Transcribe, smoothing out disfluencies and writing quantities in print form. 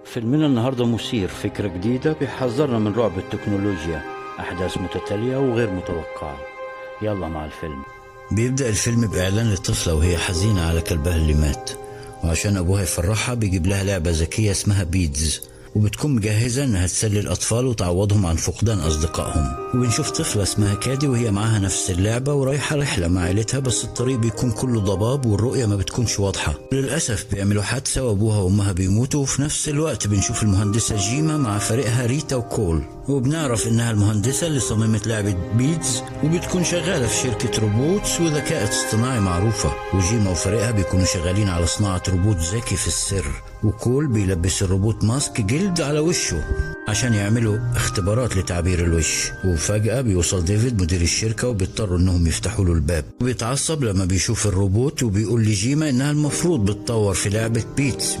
فيلمنا النهاردة مثير، فكرة جديدة بيحذرنا من رعب التكنولوجيا، أحداث متتالية وغير متوقعة. يلا مع الفيلم. بيبدأ الفيلم بإعلان لطفلة وهي حزينة على كلبها اللي مات، وعشان أبوها يفرحها بيجيب لها لعبة ذكية اسمها بيتز، وبتكون مجهزة إنها تسلي الأطفال وتعوضهم عن فقدان أصدقائهم. وبنشوف طفلة اسمها كادي وهي معاها نفس اللعبة ورايحة رحلة مع عيلتها، بس الطريق بيكون كله ضباب والرؤية ما بتكونش واضحة. للأسف بيعملوا حادثة وأبوها وأمها بيموتوا، وفي نفس الوقت بنشوف المهندسة جيما مع فريقها ريتا وكول، وبنعرف إنها المهندسة اللي صممت لعبة بيتز، وبتكون شغالة في شركة robots وذكاء اصطناعي معروفة. وجيما وفريقها بيكونوا شغالين على صناعة روبوت ذكي في السر، وكول بيلبس الروبوت mask جلد على وشه عشان يعملوا اختبارات لتعبير الوش. وفجأة بيوصل ديفيد مدير الشركة وبيضطروا انهم يفتحوا له الباب، وبيتعصب لما بيشوف الروبوت وبيقول لجيما انها المفروض بتطور في لعبة بيتز